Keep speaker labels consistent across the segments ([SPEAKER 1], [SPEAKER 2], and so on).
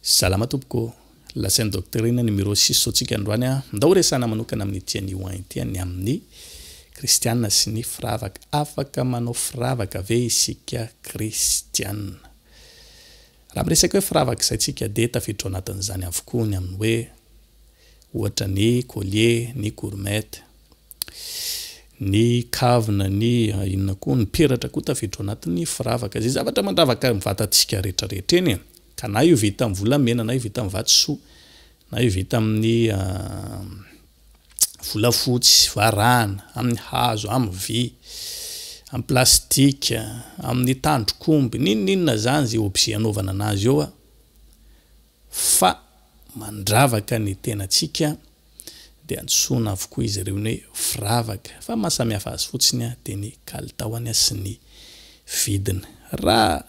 [SPEAKER 1] Salama tompoko, La Sainte Doctrine numéro six tsika androany a, ndao horesahana manokana amin'ity anio an ity ny amin'ny kristiana sy ny firavaka. Afaka manao firavaka ve isika kristiana? Raha miresaka hoe firavaka izay tsika dia tafiditra ao anatin'izany avokoa ny amin'ny hoe ohatra ny collier, ny gourmette, ny kavina, ny inona koa, ny peratra koa tafiditra ao anatin'ny firavaka. Izay zavatra mandravaka ny vatantsika rehetrarehetra eny e. Ka na io vita amin'ny volamena, na io vita amin'ny vatosoa, na io vita amin'ny volafotsy, varahana, amin'ny hazo, amin'ny vy, amin'ny plastika, amin'ny tandrok'omby, n'inon'inona izany izay objet anaovana anazy eo fa mandravaka ny tenantsika dia antsoina avokoa izy ireo ny hoe firavaka fa ny maha samy hafa azy fotsiny dia ny kalitaony sy ny vidiny. Raha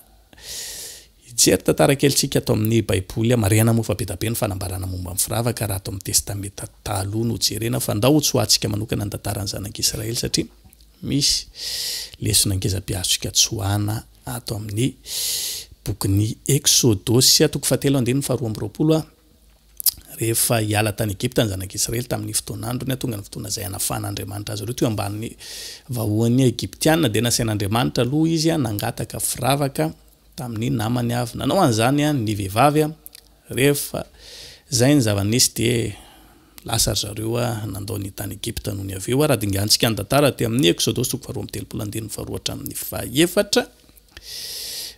[SPEAKER 1] hijery tantara kely tsika ato amin'ny baiboly, marihana moa fa be dia be ny fanambarana momba ny firavaka raha ato amin'ny testamenta taloha no jerena fa ndao hotsoahantsika manokana ny tantaran'ny zanak'Israely satria misy lesona ngeza be azontsika tsoahana ato amin'ny bokin'ny Eksodosy toko fahatelo andininy faharoa amby roapolo. Rehefa hiala tany Egypta ny zanak'Israely tamin'ny fotoan'androny, tonga ny fotoana izay hanafahan'Andriamanitra azy ireo teo ambanin'ny vahoan'ny Egyptiana, dia nasain'Andriamanitra aloha izy nangataka firavaka tamin'ny namany avy. Nanao an'izany ny vehivavy. Rehefa izay ny zava-nisy dia lasa ry zareo nandao ny tany Egypta nony avy eo. Raha dingantsika ny tantara aty amin'ny Eksodosy toko faharoa amby telopolo andininy faharoa hatramin'ny fahefatra.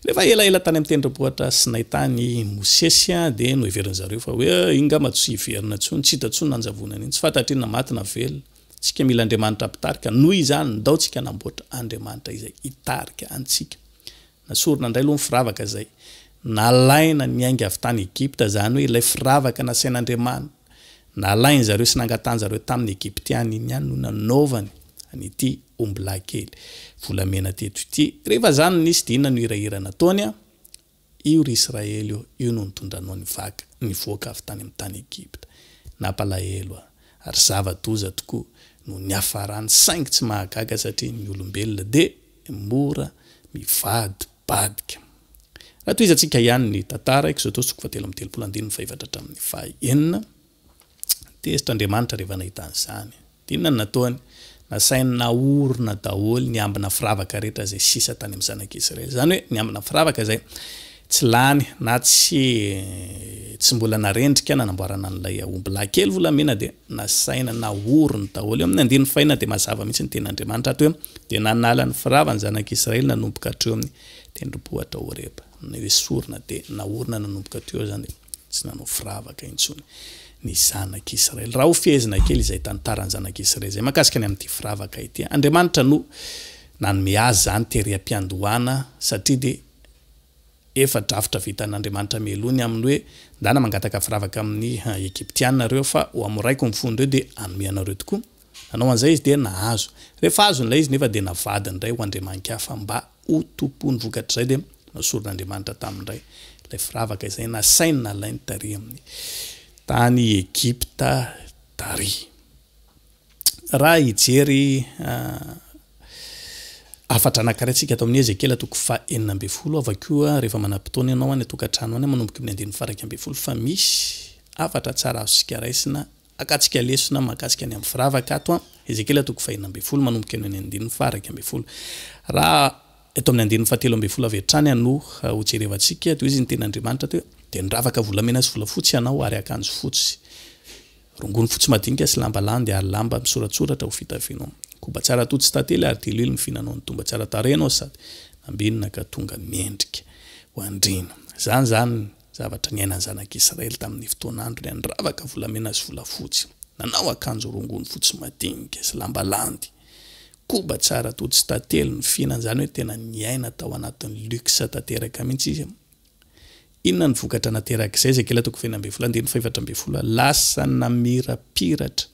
[SPEAKER 1] Rehefa elaela tany amin'ny tendrombohitra Sinay tany i Mosesy dia noheverin'ny zareo fa hoe iny ngamba tsy hiverina intsony, tsy hita intsony nanjavonany iny, tsy fantatra iny na maty na velona. Tsika mila Andriamanitra mpitarika, noho izany ndao tsika hanamboatra Andriamanitra izay hitarika antsika. Nasorina indray aloha ny firavaka izay nalaina niainga avy tany Egypta, izany hoe ilay firavaka nasain'Andriamanitra nalain-dry zareo sy nangatahan-dry zareo tamin'ny Egyptiana iny ihany no nanaovany an'ity ombilahy kely volamena teto ity. Rehefa izany no nisy dia inona no hirahira nataony? Io ry Israely ô, io no nitondranao nivaka, nivoaka avy tany amin'ny tany Egypta. Nampalahelo aho, ary zava-doza tokoa no niafarany, saingy tsy mahagaga satria ny olombelona dia mora mivadibadika. Raha tohizantsika ihany ny tantara, Eksodosy toko fahatelo amby telopolo andininy fahefatra hatramin'ny fahenina, Tezitra Andriamanitra rehefa nahita an'izany. Dia inona no nataony? Nasainy naorina daholo ny ambina firavaka rehetra izay sisa tany amin'ny zanak'Israely. Izany hoe ny ambina firavaka izay tsy lany na tsy tsy mbola narendrika nanamboarana an'ilay aombilahy kely volamena dia nasaina naoriny daholo. Eo amin'ny andininy fahina dia mazava mihitsy ny tenin'Andriamanitra ato hoe dia nanala ny firavany ny zanak'Israely nanomboka hatreo amin'ny tendrombohitra Horeba. Nesorina dia naorina nanomboka teo izany. Tsy nanao firavaka intsony ny zanak'Israely. Raha hofehezina kely izay tantaran'ny zanak'Israely izay mahakasika ny amin'ity firavaka ity, Andriamanitra no nanome azy izany tery am-piandohana satria dia efa drafitra vitan'Andriamanitra mialoha ny amin'ny hoe ndana mangataka firavaka amin'ny Egyptiana ireo fa ho hamoraiko ny fon'ireo dia hanome anareo tokoa. Nanao an'izay izy dia nahazo. Rehefa azony ilay izy nefa dia navadiny indray ho andriamani-kafa mba ho tompony. Vokatr'izay dia nosoron'Andriamanitra taminy indray ilay firavaka izay nasainy nalainy tary amin'ny tany Egypta tary. Raha hijery hafatra anankiray tsika ato amin'ny Ezekiela toko faha 16, vakio rehefa manam-potoana ianao any an-tokantrano any manomboka amin'ny andininy faha 11 fa misy hafatra tsara azontsika raisina Hakantsika lesona mahakasika ny amin'ny firavaka ato an, Ezekiela toko fahenina ambin'ny folo manomboka eny amin'ny andininy faha 11. Raha eto amin'ny andininy fahatelo ambin'ny folo avy hatrany no hojerevantsika dia hoy izy ny tenin'Andriamanitra teo, dia niravaka volamena sy volafotsy ianao ary akanjo fotsy, rongony fotsy madinika sy lamba landy ary lamba misoratsoratra ho fitafianao. Koba tsara toto sy tantely ary diloilo ny fihinanao ny tomba tsara tarehy ianao sady nambinina ka tonga mendrika ho andriana. Izany izany Zavatra niainan'ny zanak'Israely tamin'ny fotoan'androny handravaka volamena sy volafotsy, nanao akanjo rongony fotsy madinika sy lamba landy, koba tsara atody sy tantely no fihinana, izany hoe tena niaina tao anatin'ny luxe tanteraka mihitsy izy. Inona no vokatra naterak'izay? Ezekiela toko fahenina ambin'ny folo andininy fahefatra ambin'ny folo, Lasa namirapiratra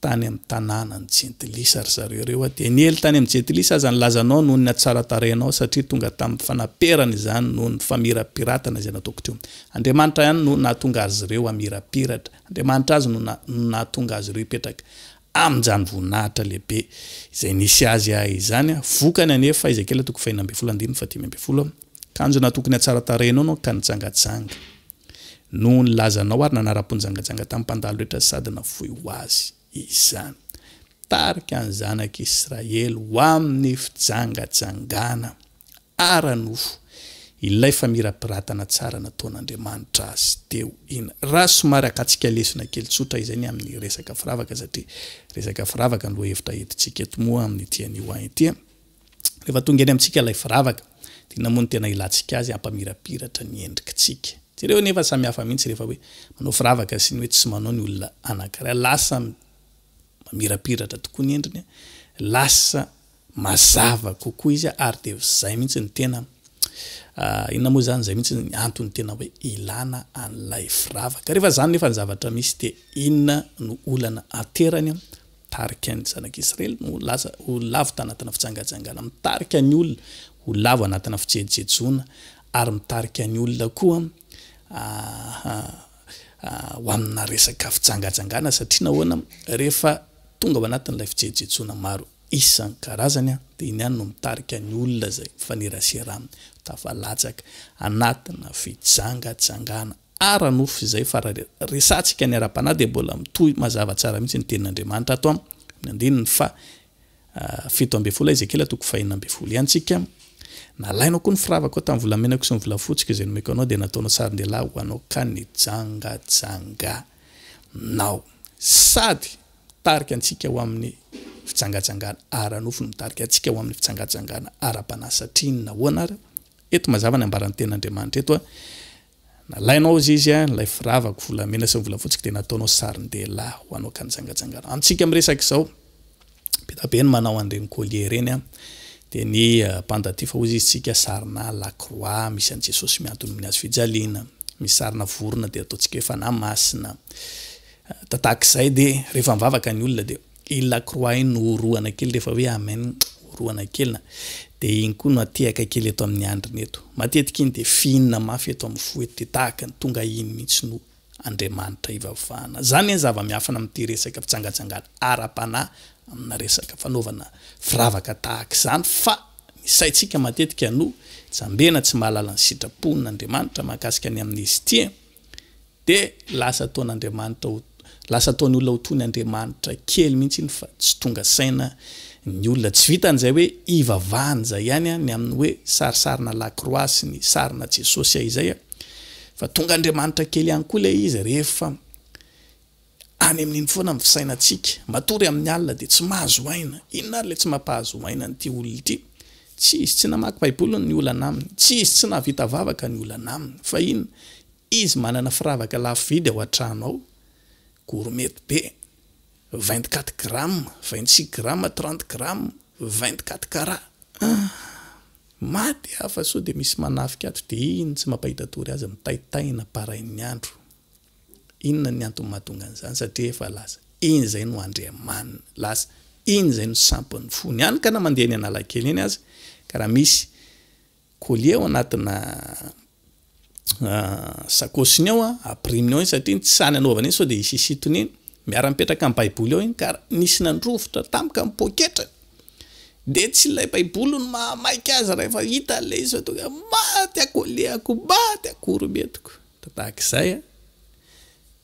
[SPEAKER 1] tany amin'ny tanànan'ny jentilisa ry zareo ireo. Dia niely tany amin'ny jentilisa aza ny lazanao noho ny hatsaran-tarehinao, satria tonga tamin'ny fanaperana izany noho ny famirapiratana izay nataoko teo. Andriamanitra ihany no nahatonga azy ireo hamirapiratra. Andriamanitra azy no nahatonga azy ireo hipetraka amin'izany voninahitra lehibe izay nisy azy izany. Vokany anefa, Ezekiela toko fahenina ambin'ny folo andininy fahadimy ambin'ny folo, Kanjo natoky ny hatsaran-tarehinao ianao ka nijangajanga. Noho ny lazanao ary nanara-po nijangajanga tamin'ny mpandalo rehetra sady nafoy ho azy izany. Mitarika ny zanak'Israely ho amin'ny fijangajangana ara-nofo ilay famirapiratana tsara nataon'Andriamanitra azy teo iny. Raha somary akatsika lesona kely tsotra izay ny amin'ny resaka firavaka satria resaka firavaka no lohahevitra entintsika eto moa amin'ity anio ahy ity. Rehefa tonga eny amintsika ilay firavaka, dia inona moa no tena ilantsika azy? Hampamirapiratra ny endrikitsika. Jereo anefa samy hafa mihitsy rehefa hoe manao firavaka sy ny hoe tsy manao ny olona anankiray. Lasa mamirapiratra tokoa ny endriny, lasa mazava kokoa izy ary dia izay mihitsy no tena inona moa izany, izay mihitsy ny antony tena hoe ilana an'ilay firavaka. Rehefa izany nefa ny zavatra misy dia inona no olana aterany? Mitarika ny zanak'Israely no lasa ho lavo tanatina fijangajangana, mitarika ny olona ho lavo anatina fijejojejoana ary mitarika ny olona koa ho amina resaka fijangajangana satria nahoana? Rehefa tonga ao anatin'ilay fijejojejoana maro isan-karazany dia iny ihany no mitarika ny olona izay mifanerasera aminy ho tafalatsaka anatina fijangajangana ara-nofo izay fa raha resahantsika ny ara-panahy dia mbola mitohy mazava tsara mihitsy ny tenin'Andriamanitra ato amin'ny andininy faha 17 Ezekiela toko faha 16 ihany tsika. Nalainao koa ny firavakao tamin'ny volamenako sy ny volafotsiko izay nomeko anao dia nataonao sarin-dehilahy ho anao ka nijangajanganao. Sady mitarika antsika ho amin'ny fijangajangana ara-nofo no mitarika antsika ho amin'ny fijangajangana ara-panahy satria nahoana ary? Eto mazava ny ambaran'ny tenin'Andriamanitra eto a. Nalainao hozy izy a, ilay firavako volamena sy ny volafotsiko dia nataonao sarin-dehilahy ho anao ka nijangajangana. Amintsika miresaka izao, be dia be ny manao an'ireny collier ireny a, dia ny pendentif hozy izy tsika sarina la croix misy an'i Jesosy mihantona amin'ny hazo fijaliana, misy sarina vorona dia ataontsika hoe fanahy masina. Tahak'izay dia rehefa mivavaka ny olona dia Iny la croix iny no orohana kely rehefa hoe amen, orohana kely na dia iny koa no atehaka kely eto amin'ny andriny eto. Matetika iny dia fihinina mafy eto amin'ny fo eto dia tahaka ny tonga iny mihitsy no Andriamanitra ivavahana. Izany ny zava-miafina amin'ity resaka fijangajangana ara-panahy amina resaka fanaovana firavaka tahaka izany fa ny saintsika matetika no jambena tsy mahalala ny sitrapon'Andriamanitra mahakasika ny amin'izy ity e. Dia lasa ataon'Andriamanitra ho, lasa ataon'ny olona ho toy ny Andriamanitra kely mihitsy iny fa tsy tonga saina ny olona. Tsy vitan'izay hoe ivavahana izay ihany ny amin'ny hoe sarisarina lakroa sy ny sarina Jesosy izay fa tonga Andriamanitra kely ihany koa ilay izy rehefa any amin'iny foana ny fisainantsika. Matory amin'ny alina dia tsy mahazo aina. Inona ary ilay tsy mampahazo aina an'ity olona ity? Tsy izy tsy namaky Baiboly ny olana aminy. Tsy izy tsy nahavita vavaka ny olana aminy. Fa inona? Izy manana firavaka lafo vidy ao an-trano ao, gourmette be, 24 grammes, 26 grammes, 30 grammes, 24 carats. Ah! Maty aho fa sao dia misy manafika ato dia iny tsy mampahita tory azy mitaitaina parain'ny andro. Inona ny antony mahatonga an'izany? Satria efa lasa iny izay no andriamaniny, lasa iny izay no sampin'ny fony. Hany ka na mandeha eny Analakely eny aza, ka raha misy collier ao anatina sakaosiny ao, ampiriminy ao iny satria tsy sahy nanaovana iny sao dia hisy hisintona iny. Miara-mipetraka amin'ny baiboly ao iny ka nisy nandrovitra tampoka ny poketrany. Dia tsy ilay baiboly no mahamaika azy rehefa hita ilay izy fa tonga maty aho collier-ko, maty aho gourmette-ko. Tahaka izay,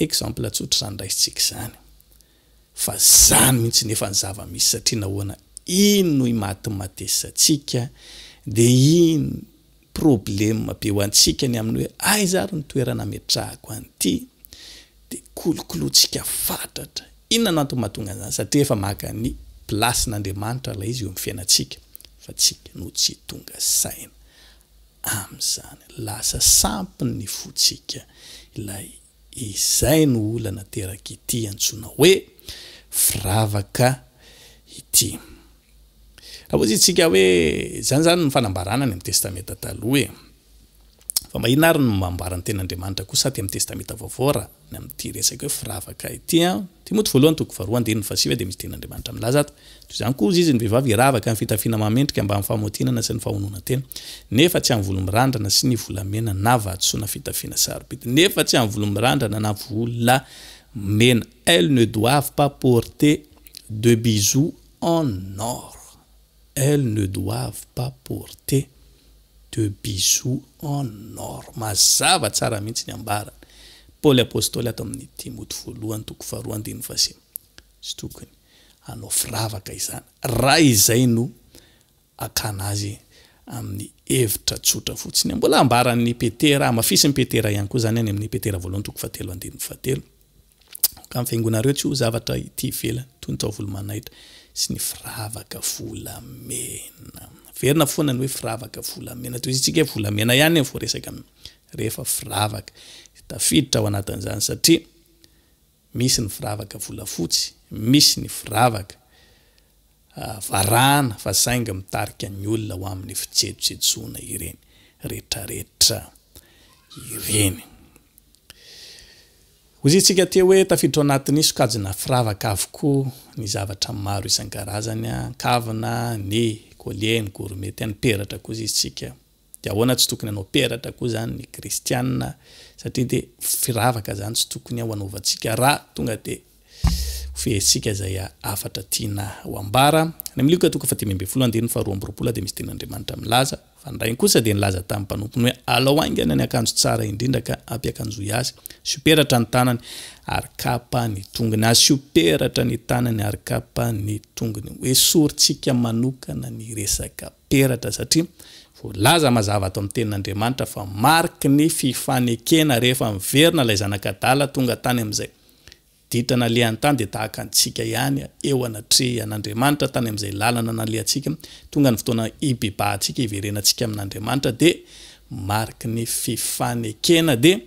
[SPEAKER 1] exemple tsotra izany raisintsika izany. Fa zany mihitsy nefa ny zava-misy satria nahoana iny no imatimatesantsika dia iny problème be ho antsika ny amin'ny hoe aiza ary ny toerana ametrahako an'ity dia kolokolointsika fatratra. Inona no antony mahatonga an'izany? Satria efa maka ny place-n'Andriamanitra ilay izy eo amin'ny fiainantsika fa tsika no tsy tonga saina amin'izany. Lasa sampin'ny fontsika ilay Izay no olana aterak'ity antsoina hoe firavaka ity. Raha hozy isika hoe izany izany ny fanambarana any amin'ny Testamenta Taloha e. Fa mba inona ary no mambaran'ny Tenin'Andriamanitra kosa aty amin'ny Testamenta Vaovao raha ny amin'ity resaka hoe firavaka ity an? Timoty voalohany toko faharoa andininy fahasivy dia misy Tenin'Andriamanitra milaza ato. Toy izany koa hozy izy ny vehivavy hiravaka ny fitafiana mahamendrika mba amin'ny fahamotinana sy ny fahononan-tena, nefa tsy amin'ny volo mirandrana sy ny volamena na vatosoa na fitafiana sarobidy, nefa tsy amin'ny volo mirandrana na volamena. Elles ne doivent pas porter de bijoux en or. Elles ne doivent pas porter de bijoux en or. Mazava tsara mihitsy ny ambarany. Paoly Apostoly ato amin'ny Timoty voalohany toko faharoa andininy fahasivy. Tsy tokony hanao firavaka izany raha izay no hakana azy amin'ny hevitra tsotra fotsiny. Mbola ambaran'i Petera, hamafisin'i Petera ihany koa izany any amin'ny Petera voalohany toko fahatelo andininy fahatelo. Ka ny fihaingonareo tsy ho zavatra ety ivelany toy ny taovolo manaitra sy ny firavaka volamena. Averina foana ny hoe firavaka volamena. Tohizintsika hoe volamena ihany ny voaresaka rehefa firavaka. Tafiditra ao anatin'izany satria misy ny firavaka volafotsy, misy ny firavaka varahana fa saingy mitarika ny olona ho amin'ny fijejojejoana ireny retraretra ireny. Hoy isika teo hoe tafiditra ao anatin'ny sokajina firavaka avokoa ny zavatra maro isan-karazany, kavina, ny collier, ny gourmette, ny peratra koa hoy isika. Dia ahoana tsy tokony hanao peratra koa izany ny kristiana satria dia firavaka izany tsy tokony ho anaovantsika raha tonga dia ho fehezintsika izay hafatra tiana ho ambara. Any amin'ny Lioka toko fahadimy ambin'ny folo andininy faharoa amby roapolo dia misy tenin'Andriamanitra milaza fa ny rainy kosa dia nilaza tamin'ny mpanompony hoe alao haingana ny akanjo tsara indrindra ka ampiakanjoy azy, asio peratra ny tanany ary kapa ny tongony. Asio peratra ny tanany ary kapa ny tongony. Hoesorintsika manokana ny resaka peratra satria voalaza mazava ato amin'ny tenin'Andriamanitra fa mariky ny fifanekena rehefa miverina ilay zanak'adala tonga tany amin'izay ditra nalehany tany dia tahaka antsika ihany eo anatrehan'Andriamanitra tany amin'izay lalana nalehantsika tonga ny fotoana hibebahantsika hiverenantsika amin'Andriamanitra dia mariky ny fifanekena dia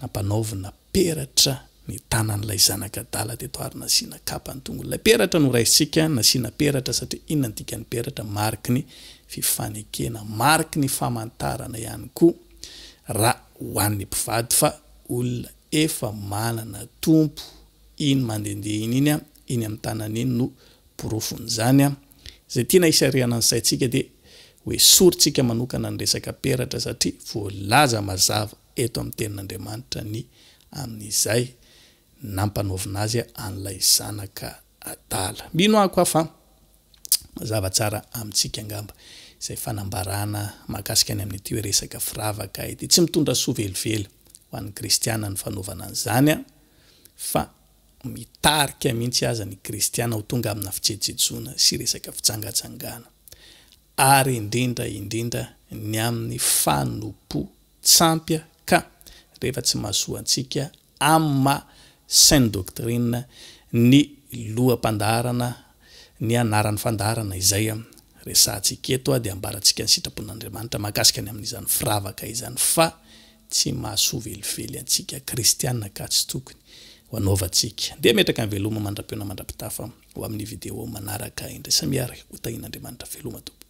[SPEAKER 1] nampanaovina peratra ny tanan'ilay zanak'adala teto ary nasiana kapa ny tongony. Ilay peratra noraisintsika, nasiana peratra satria inona ny dikan'ny peratra? Mariky ny fifanekena, mariky ny famantarana ihany koa raha ho an'ny mpivady fa olona efa manana tompo iny mandehandeha iny iny, iny amin'ny tanany iny no porofon'izany. Izay tiana hisarihana ny saintsika dia ho esorintsika manokana ny resaka peratra satria voalaza mazava eto amin'ny Tenin'Andriamanitra ny amin'izay nampanaovina azy an'ilay zanaka adala. Mino aho koa fa mazava tsara amintsika angamba izay fanambarana mahakasika ny amin'ity hoe resaka firavaka ity. Tsy mitondra soa velively ho an'ny kristiana ny fanaovana an'izany fa mitarika mihitsy aza ny kristiana ho tonga amina fijejojejoana sy resaka fijangajangana ary indrindra indrindra ny amin'ny fanompo tsampy ka rehefa tsy mahasoa antsika amin'ny maha saine doctrine ny loham-pandaharana ny anaran'ny fandaharana izay resahantsika eto dia ambarantsika ny sitrapon'Andriamanitra mahakasika ny amin'izany firavaka izany fa tsy mahasoa velively antsika kristiana ka tsy tokony ho anaovantsika. Ndeha metraka ny veloma mandra-pihaona mandra-pitafa ho amin'ny video manaraka indray. Samia ary ho tahian'Andriamanitra. Veloma tompoko.